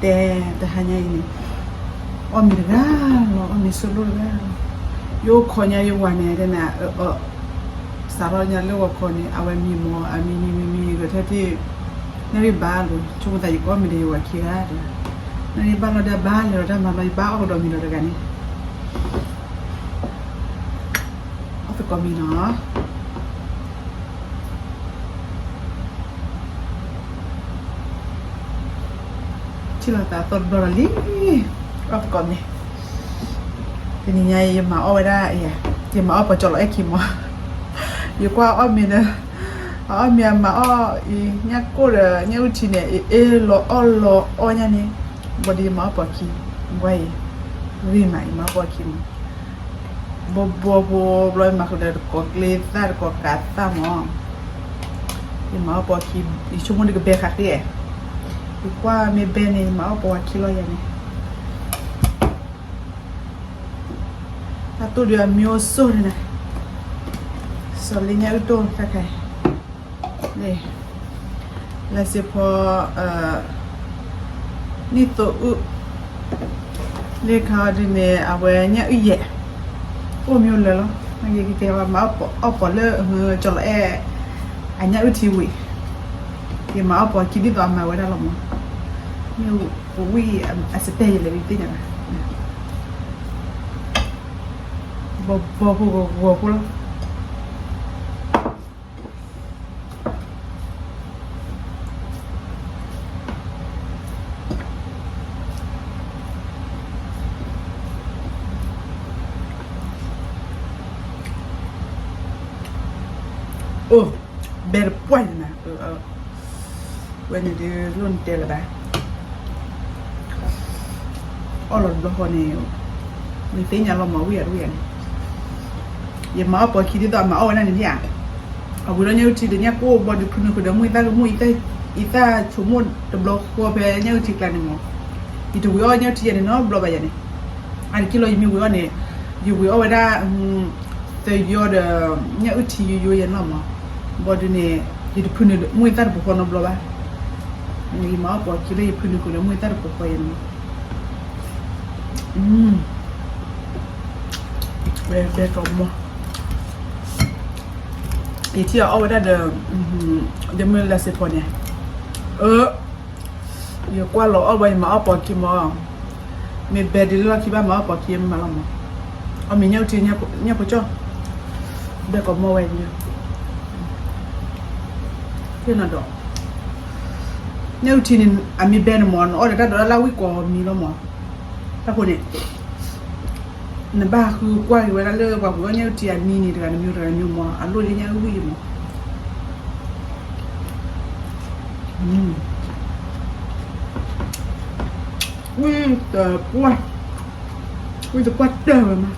ဒဲတဟါညါအံၤန့ၣ်, အီၣ်မ့ၤတဂၤလီၤ, အီၣ်မ့ၤဆိလိၣ်တဂၤလီၤ. ယအိၣ်ခိးညါယဝၤန့ၣ် တဲနၤ, အ စးထီၣ်ညါလၢဂီၤခီန့ၣ် အဝဲမံမီၤ, အမံမံမံမံ ဂဲၤထၢၣ်ထံၣ်, နၣ်ရံၣ်ဘါလီၤ, ဆိကမိၣ်သးယကအီၣ်မ့ၤဒီးယဝၤခံဂၤဒီး, နၣ်ရံၣ်ဘါလီၤဒီးဘါလဲၤလီၤတၢ်မၤလီၤ, ယဘၣ်အီၣ်ကဒီးမ့ၤလီၤတဂၤန့ၣ် အီၣ်သကိးမ့ၤနီၤ. ထံၣ်လိာ်သးသီတဘျီလီၤလံ, အီၣ်သကိးမ့ၤ. တနံၤညါအံၤ ယမၤအီၣ်ဝဲဒၣ်, ယမၤအီၣ်ပှၤကၠီလီၤအဲၣ်ခံမီၤ, ယကွၢ်အီၣ်မ့ၤဒီး, အအီၣ်မ့ၤအမၤအီၣ်အံၤ ညၣ်ကိၢ်ဒီးညၣ်အုၣ်ထံန့ၣ် အ့ၣ်လီၤအီၣ်လီၤအီၣ်ညါန့ၣ်, ဘၣ်ဒီးယမၤအီၣ်ပှၤခံ, ကွၢ်အံၤ, ဂ့ၤမး ယမၤအီၣ်ပှၤခံမီၤ. ဘီဘီဖိဘျီ ယမၤဃုာ်ဒီးတကိးကျ့သၣ်တကိးကးသၣ်မီၤ, ယမၤအီၣ်ပှၤခံ, ယဆိကမိၣ်ဒ်ကဘဲခးဃ့, ယကွၢ်မ့ၢ်ဘဲန့ၣ် ယမၤအီၣ်ပှၤခံလီၤယၤန့ၣ်. တၢ်တိၢ်ဒုးအမံၤအိၣ်ဆိၣ်န့ၣ်, စီၤလ့ညၣ်အုၣ်တိၢ်တၢ်ခါအံၤ, လၢစ့ဖီ, နံၣ်သိအုၣ်, လၢခါဒ်န့ၣ် အဝဲညၣ်အုၣ်ယဲၢ်, အိၣ်မံၤလၢာ်လီၤ. မၤအီၣ်ပှၤလၢကၠီလီၤအဲၣ်, အညၣ်အုၣ်ထံဝံၤ, ယမၤအီၣ်ပှၤခံဒ်သိးအမၤဝဲဒၣ်လီၤမီၤ, မ့ၢ်ပဝံၣ်အစတဲယလဲၤဝံၤသ့ၣ်ညါဘၣ်, ဘီဘီဖိဂီၤဂီၤဖိလီၤ. အိၣ်, ဘဲတပှၢ်န့ၣ်နၤ, ဝဲန့ၣ်ဒုးလိၣ်နတဲလၢၤဘၣ်. အီၣ်လီၤတဘျီဃီန့ၣ်, မ့ၢ်သ့ၣ်ညါလီၤမီၤ ဝံၣ်ယၤတဝံၣ်ယၤန့ၣ်, ယမၤအီၣ်ပှၤခံဒ်သိးအမၤအီၣ်ဝဲဒၣ်န့ၣ်ဧါ. အဝံၤလီၤညၣ်အုၣ်ထံဒီးညၣ်ကိၢ်ဘီဒုးဖုနုာ်ဃုာ်ဒီးမူၢ်အံသၣ်ကမူၢ်, အံသၣ်ဆိကမိၣ်တဘျီဃီဖဲညၣ်အုၣ်ထံကျါန့ၣ်မီၤ, ယတဝံၤအီၣ်ညၣ်အုၣ်ထံယၤန့ၣ်နီတဘျီဘၣ်ယၤန့ၣ်, အါတက့ၢ်လီၤ ယမ့ၢ်ဝံၤအီၣ်န့ၣ်, ယဝံၤအီၣ်ဝဲဒၣ် သယီဒီး ညၣ်အုၣ်ထံယိယိယဲၢ်နီၢ်မး, ဘၣ်ဒုးန့ၣ် ယတဖုနုာ်မူၢ်အံသၣ်တပူၤဃီနီတဘျီဘၣ်. ယမၤအီၣ်ပှၤခံလၢယဖုနုာ်ဃုာ်ဒီးမူၢ်အံသၣ်တပူၤဃီယဲၢ်န့ၣ်, ဝဲဘဲကီးမီၢ်, ယထံၣ်အီၣ်ဝဲဒၣ်ဒီး, ဒီးမ့ၢ်လၢစ့ဖီန့ၣ်, အၢ ယကွၢ်လီၤအီၣ်ဘၣ် ယမၤအီၣ်ပှၤခံမီၤ, မ့ၢ်ဘဲဒ်လၢလီၢ်ခံဘၣ် မၤအီၣ်ပှၤခံမးလီၤမး, အီၣ်မ့ၢ်ညၣ်အုၣ်ထံ ညၣ်ဖိကၠီၣ်, ဘဲကီးမီၢ်ဝဲ, သ့ၣ်နီၣ်ဒီး, ညၣ်အုၣ်ထံန့ၣ် အမ့ၢ်ဘဲန့ၣ်မး နအီၣ်ဒီးတၢ်ဒိးတၢ်လၢဝံၣ်ကိးမံၤလီၤမး, တၢ်ဃိန့ၣ် နဘၣ်ဃုကွၢ်က့ၤဝဲဒၣ်လၢပှၤကွံာ်အီၣ်ညၣ်အုၣ်ထံအနံၤန့ၣ် တဂၤတမံၤတဂၤတမံၤမး အလိၣ်လၢညၣ်အုၣ်ဝံၣ်မး, ဝံၣ်တပှၢ်, ဝံၣ်တပှၢ်တၢၢ်ဝဲမး,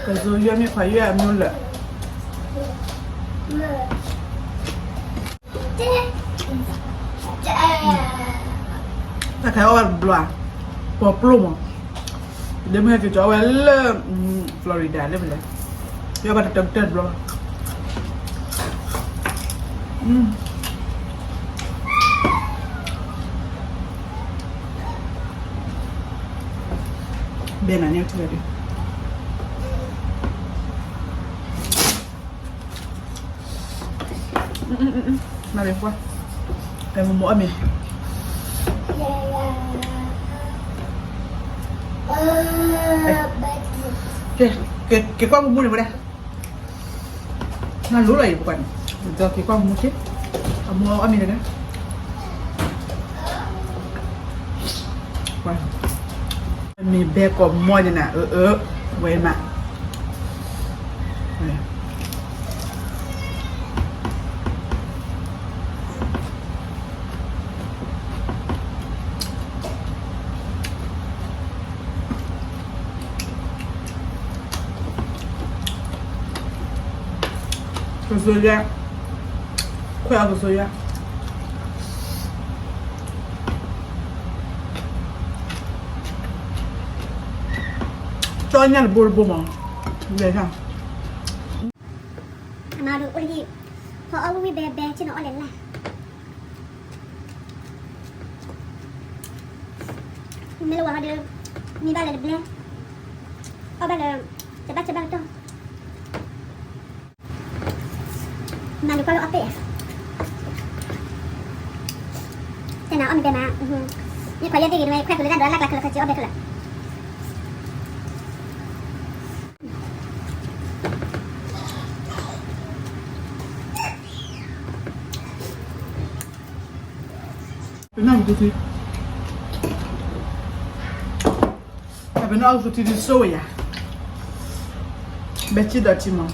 ကစိယွဲမ့ၢ်ခွါယွဲအမံၤလၢာ် တၢ်ခါအီၣ်ဝဲတဘျီ, ပှၤပျိၢ်မး, ဒီးမ့ၢ်က့ၤကီဝဲလၢ Florida လၢပလဲၤ, ယီၢ်ဘၣ်တတၢၢ်ကတၢၢ်တဘျီဘၣ်, ဘဲနၤန့ၣ်ထံၣ်ဒီး မၤမ့ၢ်ကွၢ်, ကဲမိၢ်မိၢ်အီၣ်မ့ၤ, ကဲ, ကဲကွၢ်မိၢ်မိၢ်န့ၣ်ဝဲဒၣ်, နလိၤလီၤအံၤပကွၢ်န့ၣ်, ဒီးက့ၤကွၢ်မိၢ်မိၢ်က့, အမိၢ်အီၣ်မ့ၤတဂၤ မ့ၢ်ဘဲကီးမီၢ်န့ၣ်နၤ, အၢ အၢ, ဝဲမး, ကစိယါ, ခွဲးအကစိယါ, ကၠီညၣ်တဘိတဘိမး, လဲၤဆၣ် ဒ်အိၣ်တဟံၣ်, ဖီအီၣ်ဝံၣ်ဝံၣ်ဘဲဘဲ ဆ့ၣ်နီၤအီၣ်လဲၤလၢ်, မ့ၢ်လၢဝၤဟီဒီး, မံဘၣ်လၢတဘျဲ, အီၣ်ဘၣ်လၢ, တဘၣ်တဘၣ်ကတီၢ်, မၤဒုးကွၢ်လၢအီၣ်ပ့ၣ်, တနၤအီၣ်မ့ၢ်ဘဲမး, မ့ၢ်ခွဲးယဲၢ်သ့ၣ်ဂ့ၤနဝဲ ခွဲးကလၢတၢ်ဒိးလၢ်ကျါ ခဲလၢာ်ခဲဆ့အီၣ်ဘဲခဲလၢာ် ပနၢ်ဟူကသံ, ပနၢ်ဟူကသံဒ်ဆိဝဲယၤ, ဘဲစ့ၣ်ဒီးထံမး,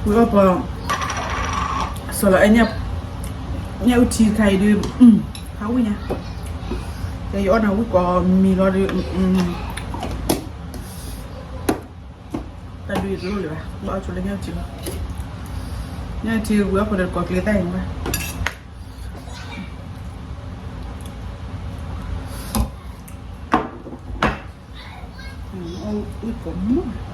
ဝံၤအီၣ်ပှၤ, စီၤလၤအဲၣ်, ညၣ်အုၣ်ထံတခါအံၤဒုး, ဟးဝံၣ်ညါ, ယအီၣ်နၤဝံၣ်ကိးမံၤလီၤဒီး, တၢ်ဒုးယတလိၣ်လၢၤဘၣ်, ဘၣ်အီၣ်ဆိလၢညၣ်အုၣ်ထံလီၤ, ညၣ်အုၣ်ထံဝံၤအီၣ်ဖိဒီးကိးကျဲတၢ်အံၤဘၣ် တၢ်လီၤဝံၣ်ကိးမံၤကိးမံၤ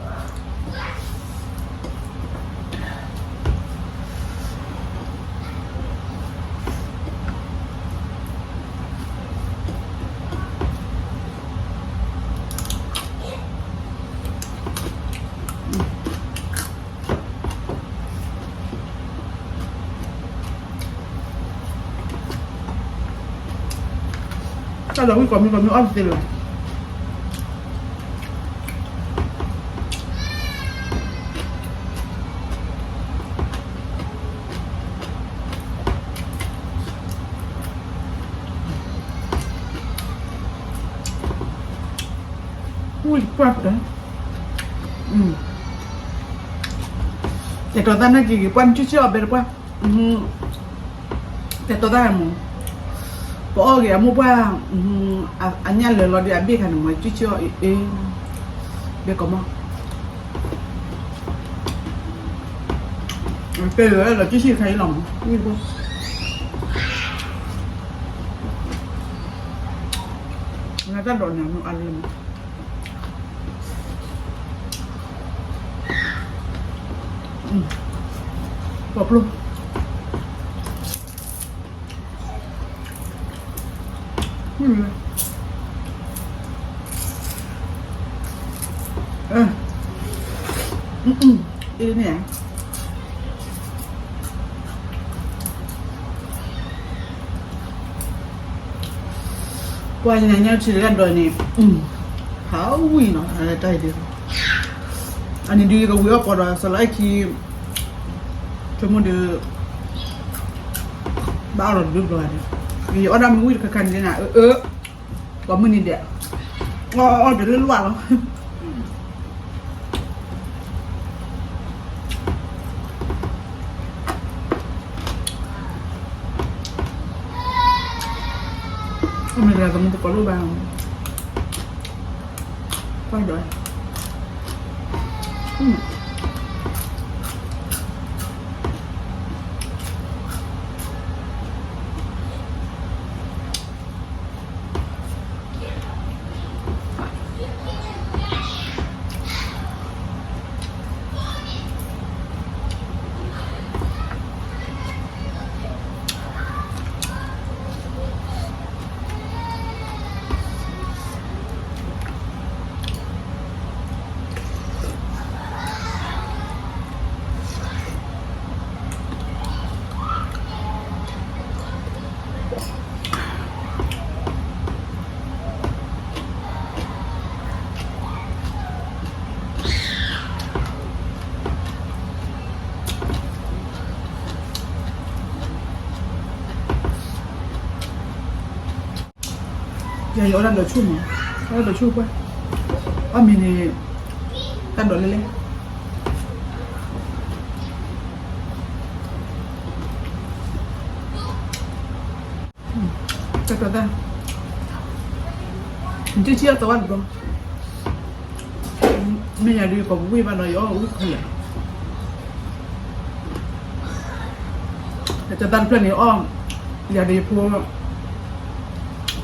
အီၣ်တသ့လၢၤဘၣ်. ဝံၣ်ပှၢ်တၢ်, တဲာ်တီၤသၣ်နာ်က့ၤဂ့ၤ ပှၢ်နထံၣ်ဆံၣ်အီၤဘဲတပှၢ်, တဲာ်တီၤသၣ်မး, ပအီၣ်ဂ့ၤအမိၢ်ပှၢ်, အညၣ်လၢာ်လီၤဒီးအဘ့ၣ်ခါန့ၣ်မး ဆံၣ်ဆံၣ်အီၤအ့ၣ်အ့ၣ်, ဘဲကီးမး တဲလၢလီၤကံၣ်ဆံၣ်ခါအံၤလီၤမး, နတၢ်ဒိးန့ၣ်အမ့ၢ်အါလၢမး, ပှၤပျိ အ့န့ၣ်, ပှၤညါညါထံတဂၤဒိးန့ၣ်, ဟးဝံၣ်နီၤ တၢ်အံၤဒ်, အန့ၣ်ဒုးယကဝံၤအီၣ်ကိးဒီးစီၤလါအခံ, ဆိကမိၣ်ဒီး ဘၣ်အီၣ်ဒီးတဘျီဘျီန့ၣ်, ယအီၣ်ဒၣ်မ့ၢ်ဝံၣ်တခါခါန့ၣ်နၤ, အၢ, ပှၤမုၢ်နံၤဒဲး, အီၣ်အီၣ်တလၢလၢ်လီၤ. အမ့ၢ်တဂၤသမူသကိးလိၣ်ဘၣ်, ကွၢ်ဒီး ယၤယအီၣ်တၢ်ဒိးဆူၣ်မး, တၢ်ဒိးဆူၣ်ပှၢ်, အီၣ်မ့ၤန့ၣ် တၢ်ဒိးလဲၣ်လဲၣ် တၢ်တီတၢ်, နထံၣ်ဆံၣ်အီၣ်သီဝါတဘျီ, မ့ၢ်ယၤဒုးယကိးပဝံၣ်ဘၣ်နီၤ ယအီၣ်ဝံၣ်ခဲလၢာ်, တၢ်တီတၢ်တဖျၢၣ်န့ၣ်အီၣ်, ယၤဒုးယ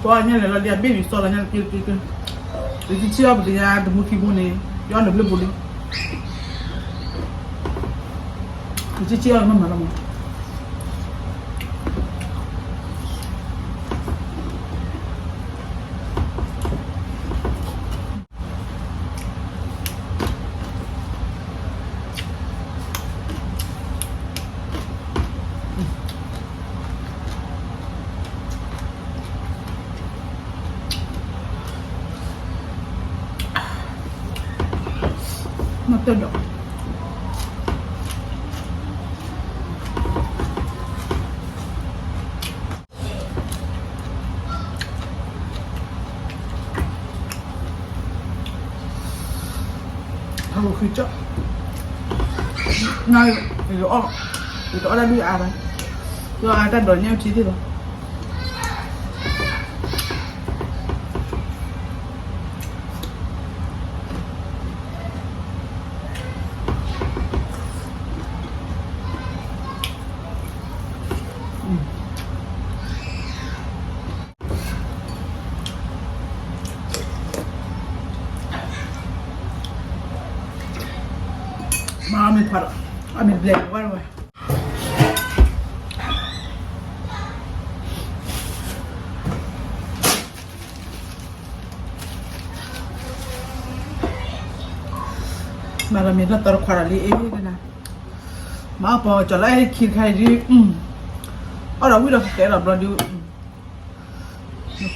ဖိ ပှၤညါလဲၤလီၤဒ်အဘ့ၣ်ဘံၤစီလီၤညါလၢက့တက့, ယဆံၣ်ဆံၣ်အီၣ်ပတယါတမူခံမူန့ၣ်, ယအီၣ်လၢဘျုးပူၤလံ, ယဆံၣ်ဆံၣ်အီၣ်မးမးလီၤမး. မ့ၢ်တၢ်ဒိး ဟးဂီၤဃံကၠီ, န, ယအီၣ်, ယတအီၣ်တၢ်ဒုးအါဘၣ်, ယအီၣ်အါတၢ်ဒိးညၣ်အုၣ်ထံသ့ၣ်လီၤ. မ့ၢ်အီၣ်မ့ၢ်ဖးဒီး, အီၣ်မ့ၢ်ဘျဲးဝဲဝဲ, မၤလီၤမ့ၢ်လၢသီတခွးဒီးလံအ့ၣ်နၤ, မၤအီၣ်ပီၤကၠီၤလၢဟဲခံတခါအံၤဒုး, အီၣ်ဒီးဝံၣ်ဒီးကဲဒီးဘျီဒုး, နပံၤ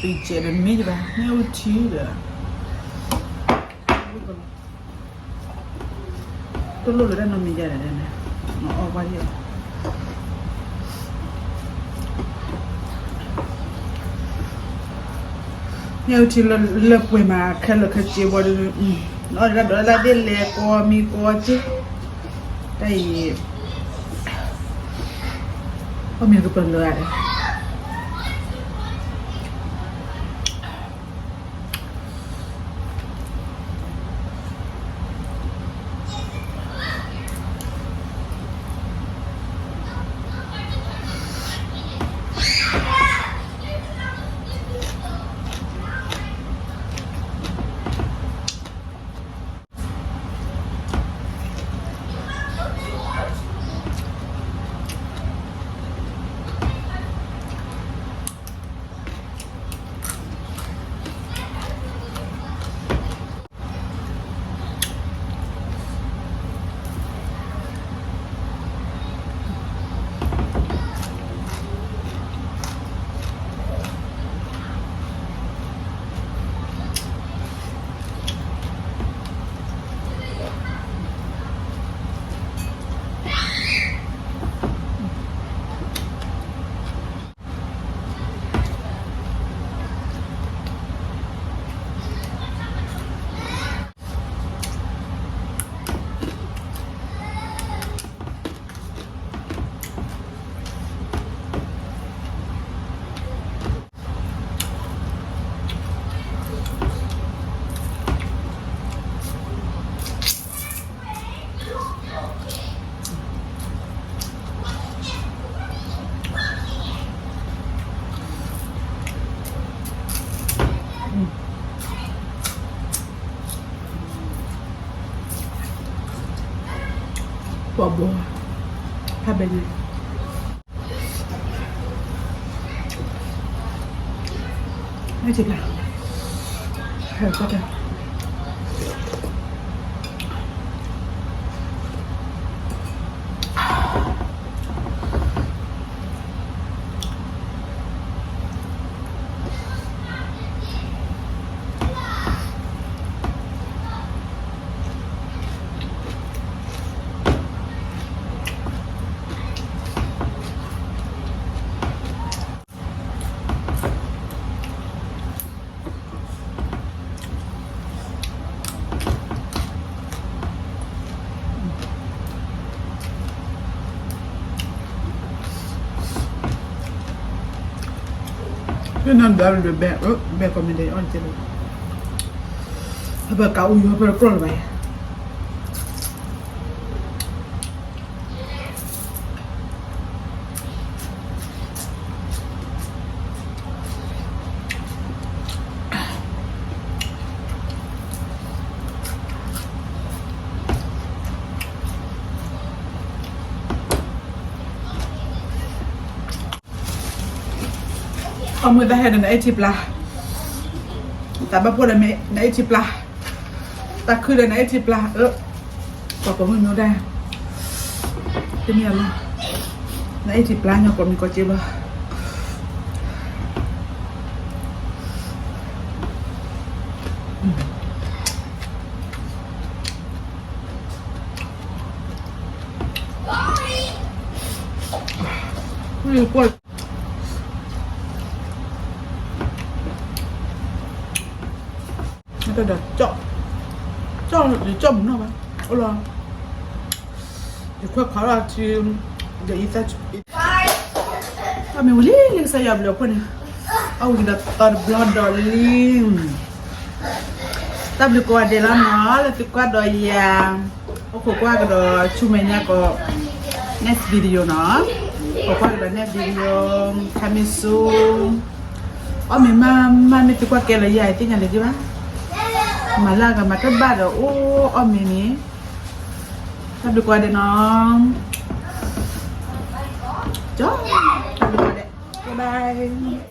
စဲးဒီးမ့ၢ်ယဘၣ် ညၣ်အုၣ်ထံဒီး တလိၣ်လၢတၢ်နီတမံၤယါဒၣ်န့ၣ်, နအီၣ်ကွၢ်ယဲၢ်, ညၣ်အုၣ်ထံလၢပှဲၤမးခဲလၢာ်ခဲဆ့ဘၣ်ဒီး, နအီၣ်ဒၣ်ဒီးတၢ်သ့ၣ်လဲၤကိးမံၤကိးက့, တၢ်အံၤ, အီၣ်မ့ၢ်ကပၢၤလၢဂၤဒီး ပှၤဘိ, ဖးဘဲန့ၣ်, မ့ၢ်စ့ၢ်ကီး, ဟဲကီၢ်တၢ် နဘဲ, ဘဲကီမ့ၢ်ဒဲးအီၣ်တကဲလီၤ, အဘၣ်ကးအူယီၤဖဲတကျီၢ်လၢၤဘၣ်အံၤ. မုၢ်သးဟဲဒီးနအ့ၣ်ထံပျါ, သးဘၣ်ဖှိၣ်ဒီးနအ့ၣ်ထံပျါ, သးခုဒီးနအ့ၣ်ထံပျါ, အၢ, ပှၤပိာ်မုၣ်မ့ၢ်ဒၣ်, တမ့ၢ်အလီၢ်, နအ့ၣ်ထံပျါညီကိးမံၤကိးက့ဘၣ်. ဒီး, ဒီး, ယကၠီၣ်မုၢ်နီၢ်ဘၣ်, အိၣ်လီၤ, ယခွဲးခွးလီၤထံ, ဒီးအံၤသၣ်ဆူ, အမ့ၢ်ဝံၤလံ လၢကစၢ်ယွၤဘျုးအဖှိၣ်န့ၣ်, အဝံၤဒီးသီတဘျီဒီးလံ. တၢ်ဘျုးကိးဂၤဒဲးလီၤနီၤ လၢသုကွၢ်ဒီးယၤ, အိၣ်ခိးကွၢ်ကဒီးဆူမဲာ်ညါကီး next video နီၤ, ခိးကွၢ်ကဒီး next video, ခါမ့ၢ်ဆူ အီၣ်မ့ၤမးမး မ့ၢ်သုကွၢ်ကဲလီၤယၤ ယသ့ၣ်ညါလၢၤက့ဘၣ်, မၤလၢအဂၤမၤတဘၣ်ဒီးအိၣ်အီၣ်မ့ၤန့ၣ်, တၢ်ဘျုးကိးဂၤဒဲးနီၤ, ကၠီ, တၢ်ဘျုးကိးဂၤဒဲး, bye bye.